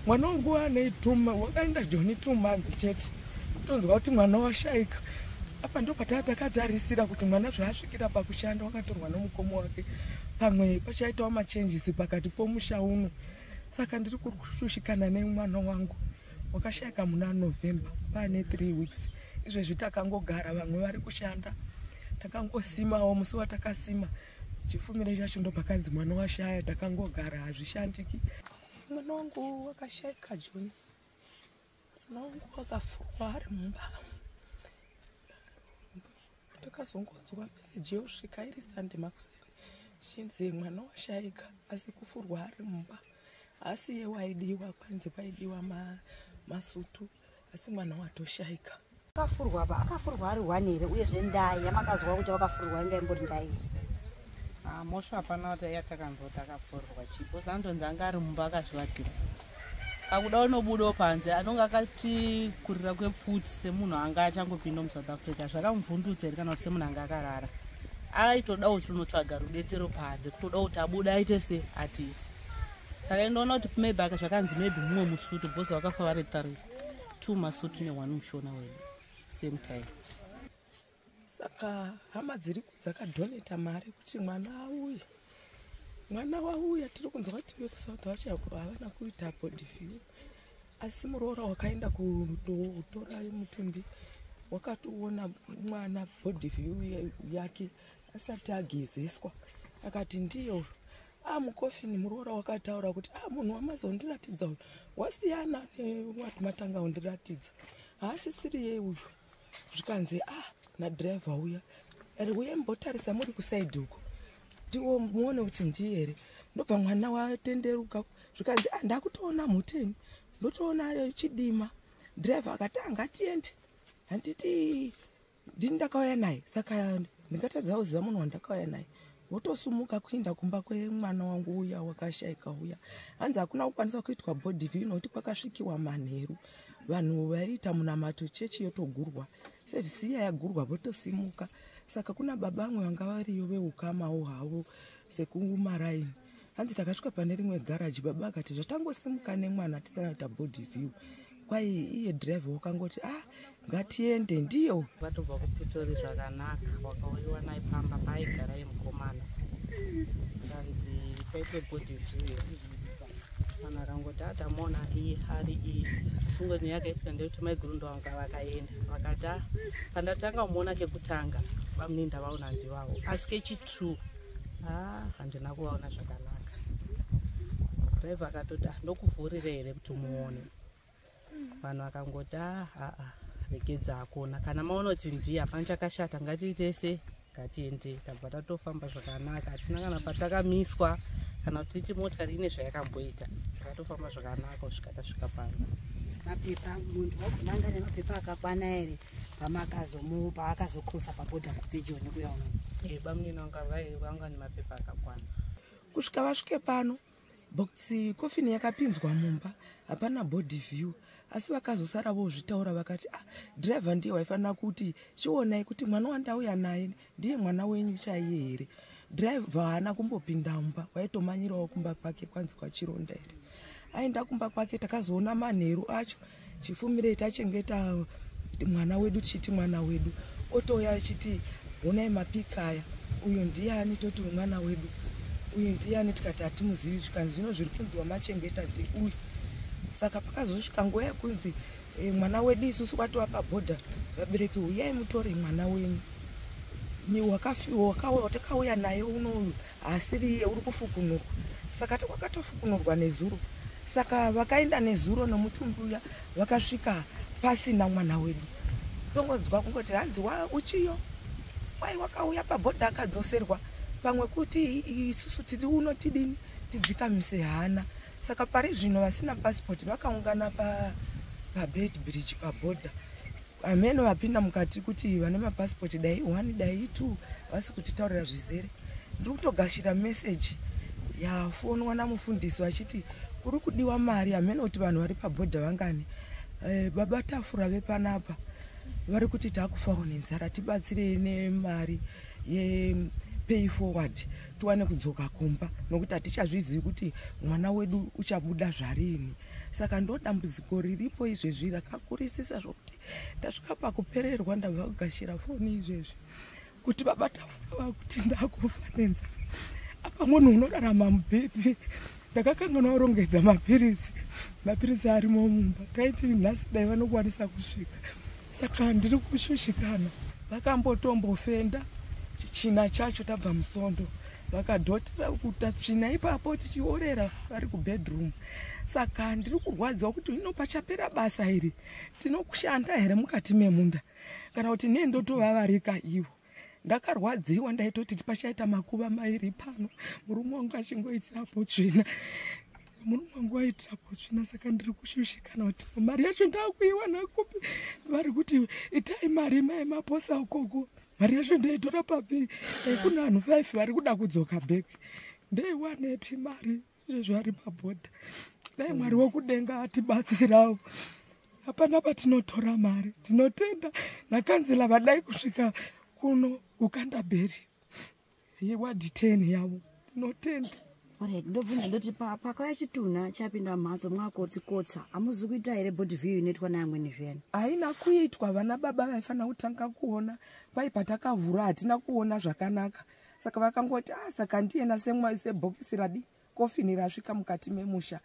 Mwana wangu ane wakaenda Joni 2 months chete, tonzwa kuti mwana washaika. Apa ndo pataa takatarisira kuti mwana zvaasvikira pakushanda, wakatorwa nomukoma wake, pamwe pachaitawo machanges pakati pomusha uno. Saka ndiri kushushikana nemwana wangu wakashaika muna November, paane 3 weeks izvezvi. Takangogara, vamwe vari kushanda, takangosimawo. Musi watakasima chifumire chacho ndo pakanzi mwana washaya. Takangogara, hazvishandiki. Mwana wangu wakashaika Joni. Mwana wangu wakafurwa ari mumba. Takazongonzwa meseji yosvika iri Sunday makuseni, chinzi mwana washaika, asi kufurwa ari mumba. Asi iye waidiwa, kwanzi kwaidiwa masutu, asi mwana watoshaika. Akafurwa pa akafurwa ari one here? Uyezve ndai yamakazwa kuti wakafurwa inga imbori ndai? Ah, mhosva hapana kuti yatakanzwa kuti akafurwa chipo. Santonzi anga ari mumba akazvivakira, akuda unobudawo panze, anonge akati kurira kwepfuti semunhu anga achangopinda muSouth Africa. Zvakamuvhundutsa here kana kuti semunhu anga akarara, aitodawo kuti unotsvaga rudetsero panze, kutoda kuti abude aite se atisi. Saka indoona kuti maybe aka zvakanzi maybe mumwe musutu, because vakafa vari three, two masutu neone mushona wedu, same time. Saka hama dziri dzakadhoneta mari kuti mwana auye. Mwana wauya, tiri kunzwa kuti vekuSouth vacho havana kuita body view, asi muroora wakaenda kunotora mutumbi wakatoona mwana body view yake asati agezeswa, akati ndiyo amukofini. Muroora wakataura kuti, "A, munhu wamazondiratidza uyu wasiyana newati matanga undiratidza, haasisiri ye uyu." Zvikanzi, "A, nadhiraivha uya ari uye, mbotarisa muri kuside uko, ndiwo muone kuti ndiye here." Ndobva mwana watenderuka, zvikanzi, "A, ndakutoona mhuteni, ndotoona chidima." Dhiraivha akati, "Angatiende, handiti ndini ndakauya naye, saka ndingatadza kuziva munhu wandakauya naye?" Wotosumuka kuinda kumba kwemwana wangu uya wakashaika uya. Hanzi hakuna kukwanisa kuitwa body view nokuti kwakasvikiwa manheru, vanhu vaiita munamato, chechi yotogurwa, service iya yagurwa, votosimuka. Saka kuna baba vamwe vanga variyo veukamawo havo sekumaraini. Hanzi takasvika pane rimwe garaji, baba akati, "Zvatangosimuka nemwana tisana kuita body view." Kwai iye dhiraivha wakangoti, "Ah, ngatiende, ndiyo." Vatobva kuPitori zvakanaka, wakauyiwa naye pamba paaigara yemukomana, kanzi paitwe body view. Vanhu vakangoti atamuona iye ari iye. Asi yakaitika ndeyekuti maiguru ndo vanga vakaenda, vakati, "Ah, pandatanga kumuona kekutanga, vamunini ndavaona ndivavo, asi kechi2 ha handina kuvaona zvakanaka." Dhiraivha akatoti, "Ah, ndokuvhurira here kuti muone?" Vanhu vakangoti, "Ah, aa, regedza, akona kana maona kuti ndiye, hapana chakashata, ngatiite se ngatiende." Tabva tatofamba zvakanaka, hatina kana patakamiswa kana kuti titi motikari ine zvayakamboita. Takatofamba zvakanaka kusvika tasvika pano. Mapepa, muntu wagona anga nemapepa akakwana here paakazokurusa pabhodha kupejoni kuya uno? Bamunini vanga vanga nemapepa akakwana. Kusvika vasvike pano, box kofini yakapinzwa mumba, hapana body view. Asi vakazosara vozvitaura, vakati, "Ah, dhiraivha ndiye waifanira kuti chionai kuti mwana wandauya naye ndiye mwana wenyu chaiye here." Dhiraivha haana kumbopinda mumba, waitomanyirawo kumba kwake, kwanzi kwachironda here. Aenda kumba kwake, takazoona manheru acho, chifumirei tachengeta mwana wedu, tichiti mwana wedu, otouya achiti, "Honai mapika aya, uyu ndiani?" Toti, "Mwana wedu uyu ndiani?" Tikati, "Hatimuzivi." Zvikanzi, "Zvino zviri kunzi wamachengeta ndeuyu." Saka pakazosvika nguva yekunzi mwana wedu isusu kwatova pabhodha, vabereki uyai mutore mwana wenyu, watakauya naye unoyu haasiri iye, uri kufukunurwa. Saka kwakatofukunurwa nezuro. Saka vakaenda nezuro nomutumbi uya, vakasvika pasina mwana wedu. Tongonzwa kungoti hanzi uchiyo kwai wakauya pabhodha akadzoserwa. Pamwe kuti isusu tiri uno tidini, tidzikamise hana. Saka pari zvino vasina pasipoti vakaungana paBeitbridge pabhodha. Hameno vapinda mukati kuti vane mapasipoti dai one, dai two, vasi kutitaurira zvizere. Ndiri kutogashira meseji yafonwa namufundisi vachiti kuri kudiwa mari. Hameno kuti vanhu vari pabhodha vangani. Baba Tafura vepanapa vari kuti takufawo nenzara, tibatsirei nemari. Pay forward tiwane kudzoka kumba, nokuti hatichazvizivi kuti mwana wedu uchabuda zvarini. Saka ndo dambudziko riripo izvezvi rakakurisisa, zvokuti ndasvika pakupererwa. Ndabva kugashira foni izvezvi kuti baba Tafura vakuti ndakufa nenzara. Apa munhu unorarama muBP, ndakakanganwa kurongedza mapiritsi, mapiritsi arimo mumba. Taiti nhasi dai vanokwanisa kusvika. Saka ndiri kushushikana. Vakambotombofenda china chacho, tabva musondo, vakadhotera kuta tsvina ipapo, tichiorera vari kubedroom. Saka ndiri kurwadziwa kuti ino pachapera basa iri tinokushanda here mukati memunda, kana kuti nee ndotovavarika ivo. Ndakarwadziwa, ndaitoti pachaita makuva mairi pano, murume wangu achingoitirapo tsvina, murume wangu waitirapo tsvina. Saka ndiri kushushikana kuti mari yacho ndakuiwana kupi. Vari kuti itai mari maemaposa ukoko, mari yacho ndeitora papi? Kuna vanhu 5 vari kuda kudzoka back, ndeiwanepi mari izvezvo ari pabhodha? Dai Mwari wokudenga atibatsirawo, hapana patinotora mari. Tinotenda nakanzila vadai kusvika kuno kukandabheri yeward 10 yavo, tinotenda. Alright, ndobvunza ndoti pakauya chitunha chapinda mumhatso mwakotsikotsa, hamuzi kuita here body view inoitwa neamweni zviyani? Haina kuitwa. Vana baba vaifanira kutanga kuona. Kwai patakavhura hatina kuona zvakanaka, saka vakangoti ah, saka ndiyena sebhokisi radi kofini rasvika mukati memusha.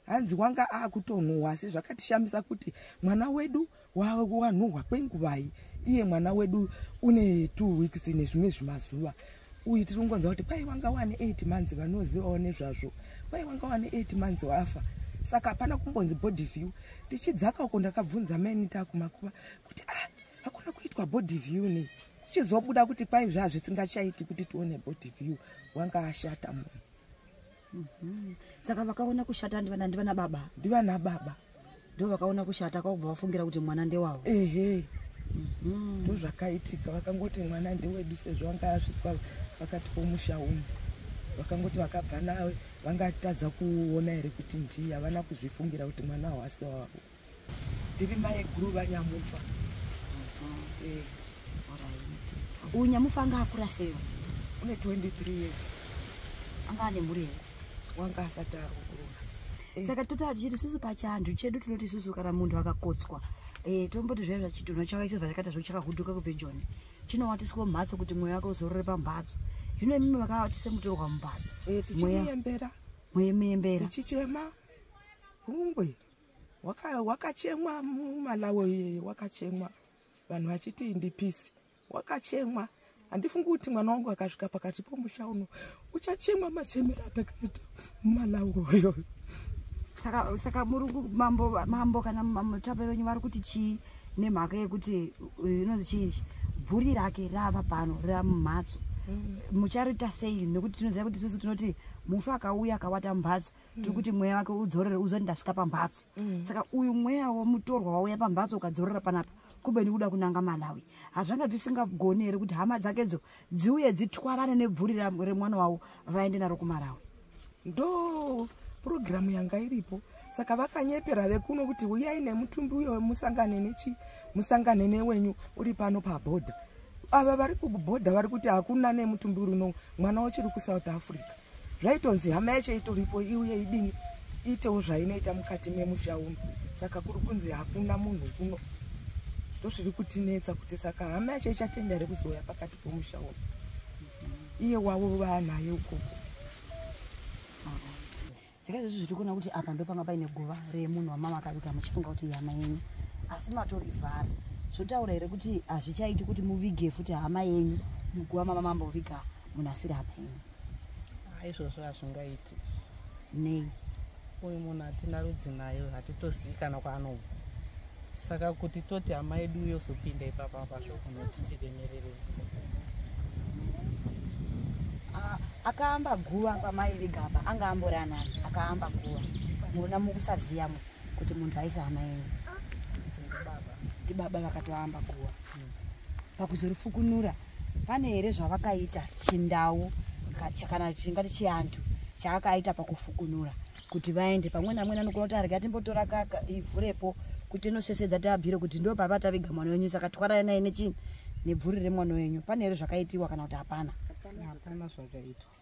Hanzi wanga akutonhuhwa, asi zvakatishamisa kuti mwana wedu wanhuhwa kwenguvai, iye mwana wedu une 2 weeks nezvimwe zvimazuva. Uyu tiri kungonzwa kuti kwai wanga wane 8 months, vanozivawo nezvazvo, kwai wanga wane 8 months wafa. Saka hapana kumbonzi body view. Tichidzaka uko ndakabvunza mainita kumakuva kuti ah, hakuna kuitwa body view nei? Chizobuda kuti kwai zvazvisingachaiti kuti tione body view, wanga ashata munhu. Saka vakaona kushata ndivana baba? Ndivana baba. Ndo vakaona kushata, kwakubva vafungira kuti mwana ndewavo? Ehe, ndo zvakaitika. Vakangoti mwana ndewedu sezvo vanga asvitswa pakati pomusha umu. Vakangoti vakabva nawe vangatadza kuona here kuti ndiye? Havana kuzvifungira kuti mwana hwasi wavo. Ndiri mai guru vanyamufa. Alright, uyu nyamufa anga akura seyo? Une 23 years. Anga ane mhuri here? Wanga asati aroorora. Saka totaura tichiti isusu pachiantu chedu tinoti isusu kana munhu akakotswa, tomboti zviya zvachitunha chakaiswa zvachakaita zvo chakahudhuka kubve joni, chinowatiswa mumhatso kuti mweya wake uzorore pamhatso. Zvino imimi vakawatise mutorwa mumhatso? Tichimuyembera. Muyemuyembera. Tichichema pungwe. Wakachemwa mumalawo iyeye, wakachemwa vanhu vachiti ndipisi, wakachemwa. Handifungi kuti mwana wangu akasvika pakati pomusha uno uchachemwa machemero atakaita mumalawo iyoyo. Saka muri mambo kana mutape venyu vari kuti chii nemhaka yekuti inonzi chii, bvuri rake rava pano, rava mumhatso, mucharita sei? Nekuti tinoziva kuti isusu tinoti mufi akauya akawata mumhatso, tiri kuti mweya wake udzorere, uzoti ndasvika pamhatso. Saka uyu mweya womutorwa wauya pamhatso ukadzorera panapa, kubeni kuda kunanga Malawi, hazvanga zvisingagoni here kuti hama dzakedzo dziuye dzitwarane nebvuri remwana wavo vaende naro kuMalawi? Ndo purogiramu yanga iripo. Saka vakanyepera vekuno kuti uyai nemutumbi uyo, musangane nechi, musangane newenyu uri pano pabhodha. Ava vari kubhodha vari kuti hakuna nemutumbi uri uno, mwana uchiri kuSouth Africa. Zvaitonzi hama yacho itoripo, iuye idini, iitewo zvainoita mukati memusha uno. Saka kuri kunzi hakuna munhu kuno. Ndozviri kutinetsa kuti saka hama yacho ichatenda here kuzouya pakati pomusha uno, iye wavo vaanaye ukoko? Saka izvozvi zviri kuona kuti apa ndo panga paine guva remunhu wamama akaviga muchifunga kuti ihama yenyu, asi matorivhara. Zvotaura here kuti hazvichaiti kuti muvige futi hama yenyu muguva mama mamboviga munhu asiri hama yenyu? Izvozvo hazvingaiti. Nei? Uyu munhu hatina rudzi nayo, hatitozivi kana kwaanobva. Saka kuti toti hama yedu yozopinda ipapa pazvokunoti tiremererei? Ah, akaamba guva pamaiviga apa anga ambori anani akaamba guva muna mukusaziyamo kuti munhu aisi hama yenyu? Baba. Ndibaba vakatoamba guva. Pakuzorifukunura pane here zvavakaita chindau kana chingati chiantu chaakaita pakufukunura kuti vaende pamweni? Amweni anogona kuti arya timbotora kaka ivhurepo kuti inosesedza, tiabhire kuti ndo papa taviga mwana wenyu, saka twarai naye nechini, nebvuri remwana wenyu. Pane here zvakaitiwa kana kuti hapana? Hapana. Hapana zvakaitwa.